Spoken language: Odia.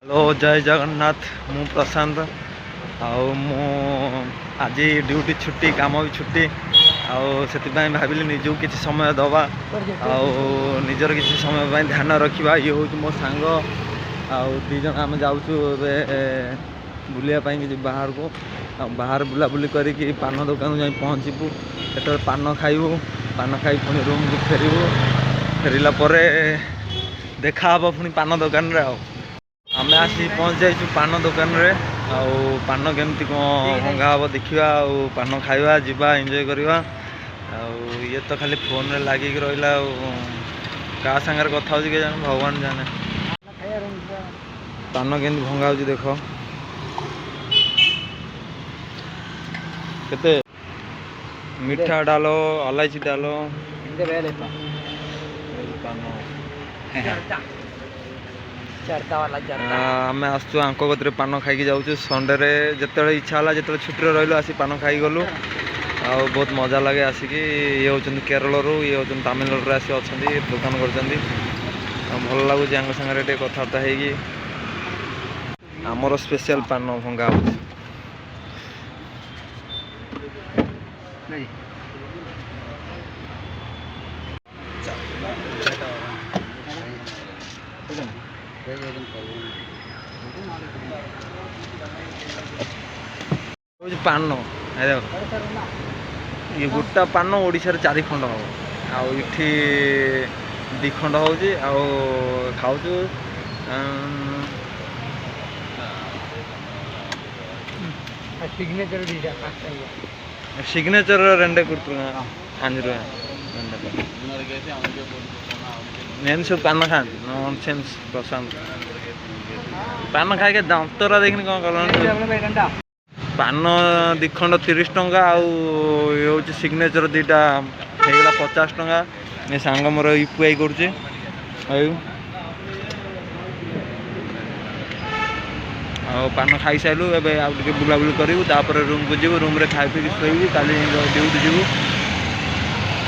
ହ୍ୟାଲୋ, ଜୟ ଜଗନ୍ନାଥ। ମୁଁ ପ୍ରଶାନ୍ତ ଆଉ ମୁଁ ଆଜି ଡ୍ୟୁଟି ଛୁଟି, କାମ ବି ଛୁଟି। ଆଉ ସେଥିପାଇଁ ଭାବିଲି ନିଜକୁ କିଛି ସମୟ ଦେବା ଆଉ ନିଜର କିଛି ସମୟ ପାଇଁ ଧ୍ୟାନ ରଖିବା। ଇଏ ହେଉଛି ମୋ ସାଙ୍ଗ ଆଉ ଦୁଇ ଜଣ ଆମେ ଯାଉଛୁ ଏବେ ବୁଲିବା ପାଇଁ କିଛି ବାହାରକୁ। ଆଉ ବାହାରେ ବୁଲାବୁଲି କରିକି ପାନ ଦୋକାନକୁ ଯାଇ ପହଞ୍ଚିବୁ। ସେତେବେଳେ ପାନ ଖାଇବୁ, ପାନ ଖାଇ ପୁଣି ରୁମ୍କୁ ଫେରିବୁ। ଫେରିଲା ପରେ ଦେଖା ହେବ ପୁଣି ପାନ ଦୋକାନରେ। ଆଉ ଆମେ ଆସି ପହଞ୍ଚି ଯାଇଛୁ ପାନ ଦୋକାନରେ। ଆଉ ପାନ କେମିତି କ'ଣ ଭଙ୍ଗା ହେବ ଦେଖିବା ଆଉ ପାନ ଖାଇବା, ଯିବା, ଏନ୍ଜୟ କରିବା। ଆଉ ଇଏ ତ ଖାଲି ଫୋନ୍ରେ ଲାଗିକି ରହିଲା ଆଉ କାହା ସାଙ୍ଗରେ କଥା ହେଉଛି କିଏ ଜାଣେ, ଭଗବାନ ଜାଣେ। ପାନ କେମିତି ଭଙ୍ଗା ହେଉଛି ଦେଖ। କେତେ ମିଠା ଡାଲ, ଅଲାଇଚି ଡାଲ। ପାନ ଆମେ ଆସୁଛୁ ଆଙ୍କ କତିରେ ପାନ ଖାଇକି ଯାଉଛୁ। ସଣ୍ଡେରେ ଯେତେବେଳେ ଇଚ୍ଛା ହେଲା, ଯେତେବେଳେ ଛୁଟିରେ ରହିଲୁ, ଆସି ପାନ ଖାଇକି ଗଲୁ ଆଉ ବହୁତ ମଜା ଲାଗେ ଆସିକି। ଇଏ ହେଉଛନ୍ତି କେରଳରୁ, ଇଏ ହେଉଛନ୍ତି ତାମିଲନାଡ଼ୁରୁ ଆସି ଅଛନ୍ତି, ଦୋକାନ କରିଛନ୍ତି। ଆଉ ଭଲ ଲାଗୁଛି ଆଙ୍କ ସାଙ୍ଗରେ ଟିକେ କଥାବାର୍ତ୍ତା ହେଇକି। ଆମର ସ୍ପେଶିଆଲ ପାନ ଭଙ୍ଗା ହେଉଛି। ହେଉଛି ପାନ ଦେଖ, ଇଏ ଗୋଟା ପାନ ଓଡ଼ିଶାରେ ଚାରି ଖଣ୍ଡ ହେବ ଆଉ ଏଠି ଦୁଇ ଖଣ୍ଡ ହେଉଛି ଆଉ ଖାଉଛୁ। ସିଗ୍ନେଚର ଦୁଇଟା। ସିଗ୍ନେଚର ரெண்டே கொடுத்துருங்க, அஞ்சு ரூபா ரெண்டு। ଏମିତି ସବୁ ପାନ ଖାଆନ୍ତି। ନନସେନ୍ସ ପ୍ରଶାନ୍ତ ପାନ ଖାଇକି ଦାନ୍ତରା ଦେଖିନି କ'ଣ କଲାଣି। ପାନ ଦୁଇ ଖଣ୍ଡ 30 ଟଙ୍କା ଆଉ ଇଏ ହେଉଛି ସିଗ୍ନେଚର ଦୁଇଟା ହେଇଗଲା 50 ଟଙ୍କା। ଏ ସାଙ୍ଗ ମୋର ୟୁପିଆଇ କରୁଛି। ଆଉ ପାନ ଖାଇସାରିଲୁ, ଏବେ ଆଉ ଟିକେ ବୁଲାବୁଲି କରିବୁ, ତାପରେ ରୁମ୍କୁ ଯିବୁ, ରୁମ୍ରେ ଖାଇ ପିଇକି ଶୋଇବୁ, କାଲି ଡ୍ୟୁଟି ଯିବୁ।